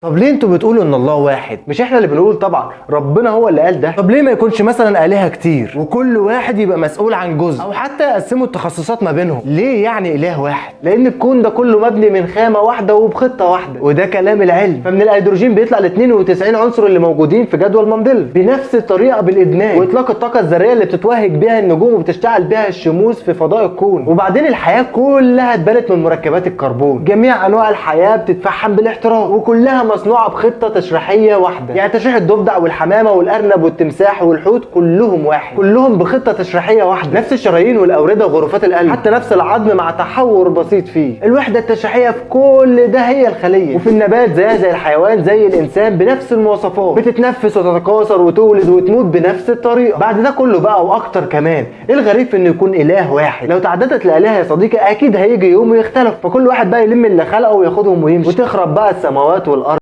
طب ليه انتوا بتقولوا ان الله واحد؟ مش احنا اللي بنقول طبعا، ربنا هو اللي قال ده. طب ليه ما يكونش مثلا آلهة كتير وكل واحد يبقى مسؤول عن جزء، او حتى يقسموا التخصصات ما بينهم؟ ليه يعني اله واحد؟ لان الكون ده كله مبني من خامة واحدة وبخطة واحدة، وده كلام العلم. فمن الهيدروجين بيطلع ال 92 عنصر اللي موجودين في جدول مندليف بنفس الطريقة بالادماج، واطلاق الطاقة الذرية اللي بتتوهج بيها النجوم وبتشتعل بيها الشموس في فضاء الكون. وبعدين الحياة كلها اتبنت من مركبات الكربون، جميع انواع الحياة بتتفحم بالاحتراق، وكلها مصنوعة بخطه تشريحيه واحدة. يعني تشريح الضفدع والحمامه والارنب والتمساح والحوت كلهم واحد، كلهم بخطه تشريحيه واحدة، نفس الشرايين والاورده وغرفات القلب، حتى نفس العظم مع تحور بسيط فيه. الوحدة التشريحيه في كل ده هي الخلية. وفي النبات زيها زي الحيوان زي الانسان بنفس المواصفات، بتتنفس وتتكاثر وتولد وتموت بنفس الطريقة. بعد ده كله بقى واكتر كمان، ايه الغريب في انه يكون اله واحد؟ لو تعددت الالهة يا صديقي اكيد هيجي يوم ويختلف، فكل واحد بقى يلم اللي خلقه وياخدهم ويمشي، وتخرب بقى السماوات والارض.